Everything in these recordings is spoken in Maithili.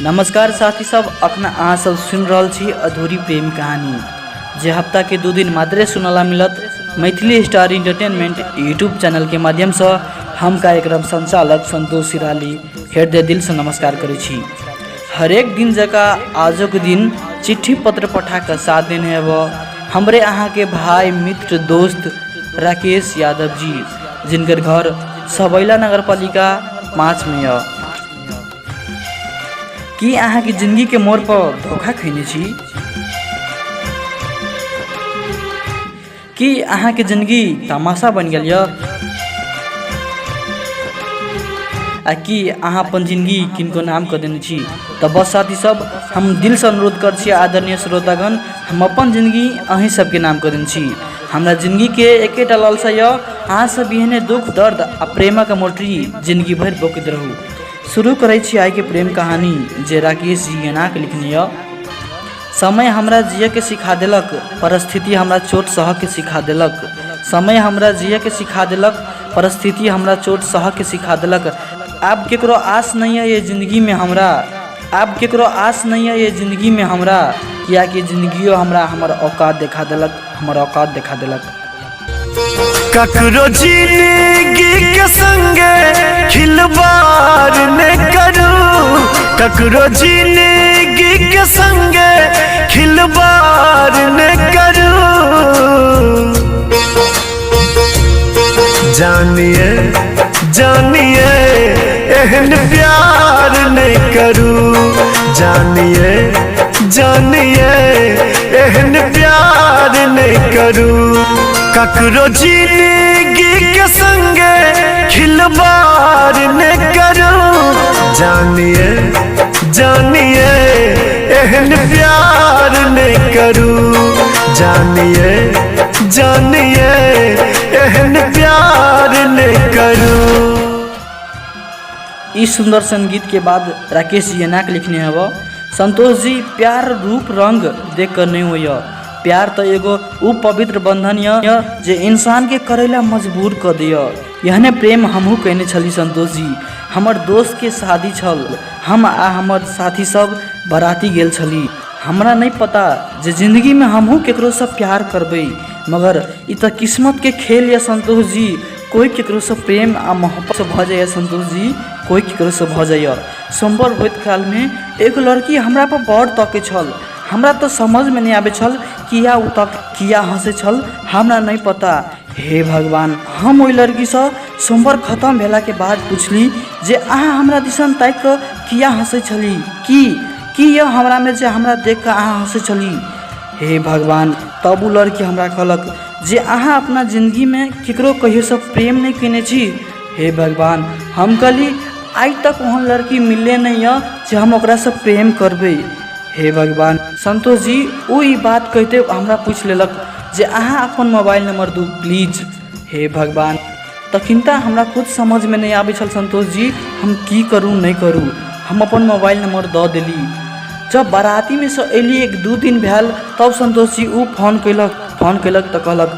नमस्कार साथी सब, अखन अहाँ सब सुनि रहल छी अधूरी प्रेम कहानी, जे हफ्ता के 2 दिन मात्रे सुनला मिलत Maithili star entertainment YouTube channel के माध्यम से। हम कार्यक्रम संचालक संतोष सिराली हृदय दिल से नमस्कार करै छी। हरेक दिन जकाँ आजोके दिन चिट्ठी पत्र पठा कऽ साथ देने हेब हमरे अहाँके भाई मित्र दोस्त राकेश यादव जी, जिनकर घर सबैला नगरपालिका 5 में यऽ। की अहाँके जिंदगीके मोड़ पर धोखा खैने छी? की अहाँके जिंदगी तमाशा बनि गेल यऽ? आ की अहाँ अपन जिंदगी किनको नाम कऽ देने छी? तऽ बस साथी सब, हम दिलसँ अनुरोध करै छी आदरणीय श्रोतागण, हम अपन जिंदगी अहीं सबके नाम कऽ देने छी। हमरा जिंदगीके एकेटा लालसा यऽ, अहाँ सब एहने दुख दर्द आ प्रेमक मोटरी जिंदगी भरि बोकैत रहू। शुरू करै छी आइके प्रेम कहानी, जे राकेश जी एनाके लिखने यऽ। समय हमरा जियऽके सिखा देलक, परिस्थिति हमरा चोट सहऽके सिखा देलक। समय हमरा जियऽके सिखा देलक, परिस्थिति हमरा चोट सहऽके सिखा देलक। आब केकरो आस नहि यऽ जिन्दगीमे हमरा, आब केकरो आस नहि यऽ जिन्दगीमे हमरा, किएकि जिन्दगियो हमरा हमर औकात देखा देलक, हमर औकात देखा देलक। ककरो जिंदगी के संगे खिलवाड़ ने करू, ककरो जिंदगी के संगे खिलवाड़ ने करू। जानिए जानिए एहन प्यार ने करू, जानिए जानिए एहन प्यार ने करू। ककरो जिंदगी के संगे खिलवाड़ ने करू, जानिए जानिए एहन प्यार ने करू, जानिए जानिए एहन प्यार ने करू। ई सुंदर संगीत के बाद राकेश जी एनाके लिखने हब। संतोष जी, प्यार रूप रंग देख कर नहीं होइए। प्यार तऽ एगो उ पवित्र बंधन यऽ जे इंसान के करैला मजबूर कऽ दैय। एहने प्रेम हमहूँ कयने छली संतोष जी। हमर दोस्त के शादी छल, हम आ हमर साथी सब बराती गेल छली। हमरा नहि पता जे जिंदगीमे हमहूँ केकरोसँ प्यार करबै, मगर ई तऽ किस्मत के खेल यऽ संतोष जी। कोइ केकरोसँ प्रेम आ मोहब्बत भऽ जाइए संतोष जी, कोइ केकरोसँ भऽ जाइए। सोमवार होइत कालमे एगो लड़की हमरा पर बड़ तकै छल। हमरा तऽ समझमे नहि आबै छल किया ओ तक किया हँसै छल, हमरा नहि पता। हे भगवान, हम ओहि लड़कीसँ सोमवार खतम भेलाके बाद पुछली जे अहाँ हमरा दिसन ताकि कऽ किया हँसै छली, की की यऽ हमरामे जे हमरा देख कऽ अहाँ हँसै छली? हे भगवान, तब ओ लड़की हमरा कहलक जे अहाँ अपना जिन्दगीमे ककरो कहियोसँ प्रेम नहि कयने छी। हे भगवान, हम कहली आइ तक ओहन लड़की मिलले नहि यऽ जे हम ओकरासँ प्रेम करबै। हे भगवान, संतोष जी, ओ ई बात कहिते हमरा पूछि लेलक जे अहाँ अपन मोबाइल नंबर दू प्लीज। हे भगवान, तखिनता हमरा कुछ समझमे नहि आबै छल संतोष जी, हम की करू नहि करू। हम अपन मोबाइल नंबर दऽ देली। जब बारातीमे सँ अयली, 1-2 दिन भेल, तब संतोष जी ओ फोन कयलक। फोन कयलक तऽ कहलक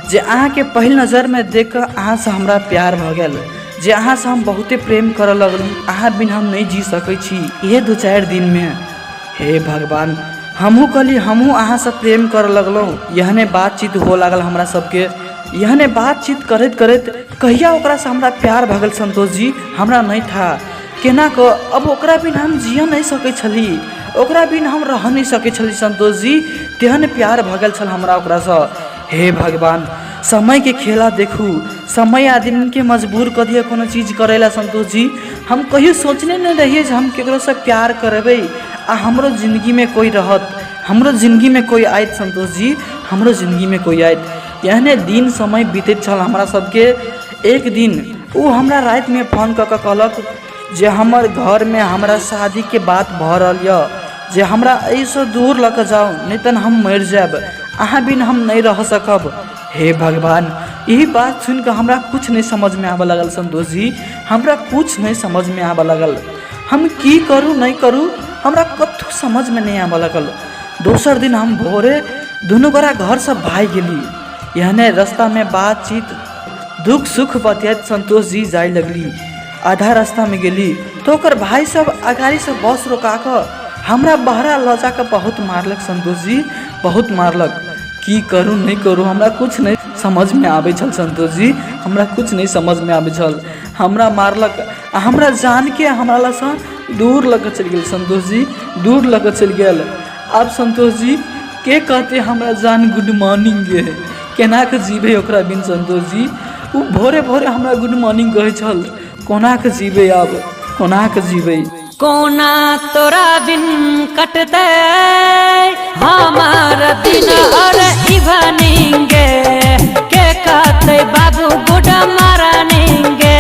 जे अहाँके पहिल नजरमे देख कऽ अहाँसँ हमरा प्यार भऽ गेल, जे अहाँसँ हम बहुते प्रेम करऽ लगली, अहाँ बिन हम नहि जी सकै छी इहे 2-4 दिनमे। हे भगवान, हमहूँ कहली हमहूँ अहाँसँ प्रेम करऽ लगलहुँ। एहने बातचीत हुअ लागल हमरा सबके। एहने बातचीत करैत करैत कहिया ओकरासँ हमरा प्यार भऽ गेल संतोष जी, हमरा नहि था केना कऽ अब ओकरा बिन हम जियऽ नहि सकै छली, ओकरा बिन हम रह नहि सकै छली संतोष जी, तेहन प्यार भऽ गेल छल हमरा ओकरासँ। हे भगवान, समयके खेला देखू, समय आदमीके मजबूर कऽ दिअ कोनो चीज करै लए। संतोष जी, हम कहियो सोचने नहि रहियै जे हम ककरोसँ प्यार करबै आ हमरो जिन्दगीमे कोइ रहत, हमरो जिन्दगीमे कोइ आयत। संतोष जी, हमरो जिन्दगीमे कोइ आयत। एहने दिन समय बीतैत छल हमरा सबके। एक दिन ओ हमरा रातिमे फोन कऽ कऽ कहलक जे हमर घरमे हमरा शादीके बात भऽ रहल यऽ, जे हमरा एहिसँ दूर लऽ कऽ जाउ, नहि तऽ हम मरि जायब, अहाँ बिन हम नहि रह सकब। हे भगवान, ई बात सुनि कऽ हमरा किछु नहि समझमे आबऽ लागल संतोष जी, हमरा किछु नहि समझमे आबऽ लागल। हम की करू नहि करू, हमरा कतहु समझमे नहि आबऽ लागल। दोसर दिन हम भोरे दुनू गोरा घरसँ भागि गेली। एहने रास्तामे बातचीत दुख सुख बतियाइत संतोष जी जाय लगली। आधा रास्तामे गेली तऽ ओकर भाय सब अगाड़ीसँ बस रोका कऽ हमरा बहरा लऽ जाकऽ बहुत मारलक संतोष जी, बहुत मारलक। की करू नहि करू हमरा किछु नहि समझमे आबै छल संतोष जी, हमरा किछु नहि समझमे आबै छल। हमरा मारलक आ हमरा जानके हमरा लगसँ दूर लऽ कऽ चलि गेल संतोष जी, दूर लऽ कऽ चलि गेल। आब संतोष जी के कहतै हमरा जान गुड मॉर्निंग गे, केना कऽ जीबै ओकरा बिन संतोष जी। ओ भोरे भोरे हमरा गुड मॉर्निंग कहै छल, कोना कऽ जीबै आब, कोना कऽ जीबै। कोना तोरा बिन कटतै हमार दिन और इवनिंग गे, के कहतै बाबू गुड मॉर्निंग गे।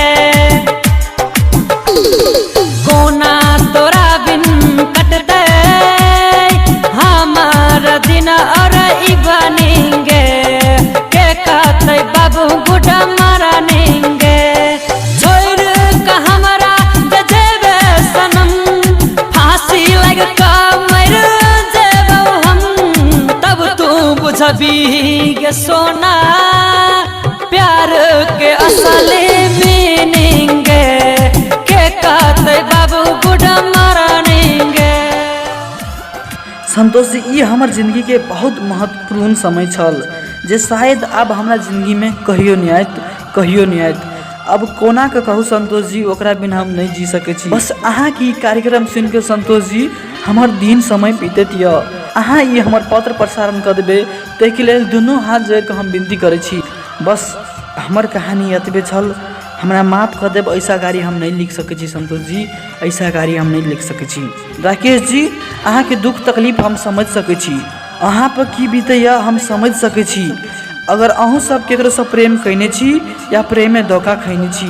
कोना तोरा बिन कटतै हमार दिन और इवनिंग गे, के कहतै बाबू गुड मॉर्निंग गे। छोड़ के हमरा जेबे सनम, फांसी लग के मर जेबौ हम, तब तू बुझबी गे सोना प्यार के असली मीनिंग गे, के कहतै बाबू गुड मॉर्निंग गे। संतोष जी, ई हमर जिंदगीके बहुत महत्वपूर्ण समय छल जे शायद आब हमरा जिंदगीमे कहियो नहि आयत, कहियो नहि आयत। अब कोना के कहू संतोष जी, ओकरा बिना हम नहि जी सकै छी। बस अहाँके ई कार्यक्रम सुनिके संतोष जी हमर दिन समय बीतैत यऽ। अहाँ ई हमर पत्र प्रसारण कऽ देबै ताहिके लेल दुनू हाथ जोड़िकऽ हम विनती करै छी। बस हमर कहानी एतबे छल, हमरा माफ कऽ देब, ऐसा गाड़ी हम नहि लिख सकै छी संतोष जी, ऐसा गाड़ी हम नहि लिख सकै छी। राकेश जी, अहाँके दुःख तकलीफ हम समझि सकै छी, अहाँ पर की बीतैए हम समझि सकै छी। अगर अहूँ सब केकरोसँ प्रेम कयने छी या प्रेममे धोखा खयने छी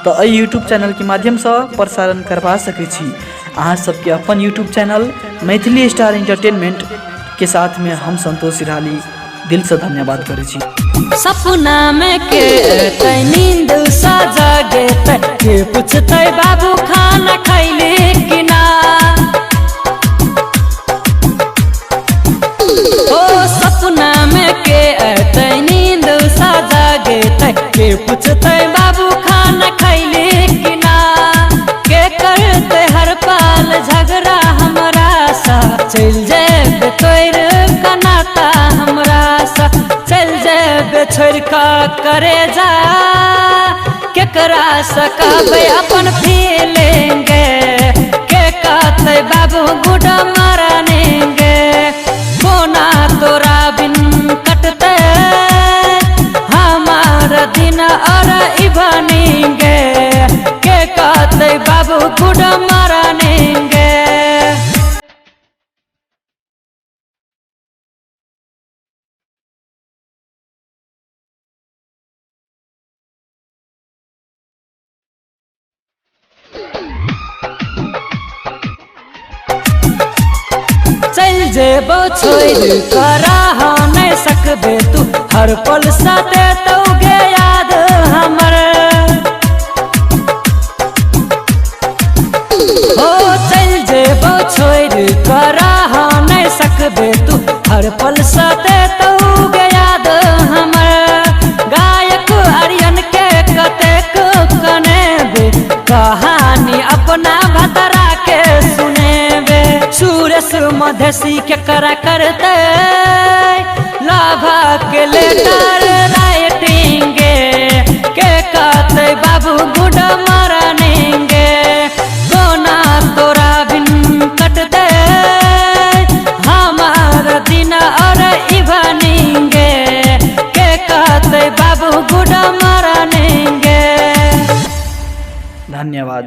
तऽ एहि यूट्यूब चैनलके माध्यमसँ प्रसारण करबा सकै छी। अहाँ सबके अपन यूट्यूब चैनल मैथिली स्टार एंटरटेनमेंटके साथमे हम संतोष सिरहाली दिलसँ धन्यवाद करै छी। सपना में के एतै नींद सा जागेतै, के पूछतै बाबू खाना खैली कि ना। ओ सपना में के एतै नींद सा जागेतै, के पूछतै बाबू खाना खैली कि ना। के करतै हर पल झगड़ा हमरा सा, चलि जेबै तोर कनाता हमरा सा, चलि जेबै छोड़ि कऽ करे जा, केकरा सँ कहबै अपन फीलिंग गे, के कहतै बाबू गुड मॉर्निंग गे। कोना तोरा बिन कटतै हमार दिन और इवनिंग गे, के कहतै बाबू गुड मॉर्निंग गे। चल जेबो छोड़ करा नहीं सकबे तू, हर पल साथे तौगे याद हमर। हो चल जेबो छोड़ करा नहीं सकबे तू, हर पल साथे तौगे याद हमर। गायक आर्यन के कतेक कनेबे, कहानी अपना भतरा के सुनेबे। सुरेश मधेसी के करा करते लाभा के लेटर राइटिंग गे, के कहतै बाबू गुड मॉर्निंग गे। कोना तोरा बिन कटतै हमार दिन और इवनिंग गे, के कहतै बाबू गुड मॉर्निंग गे। धन्यवाद।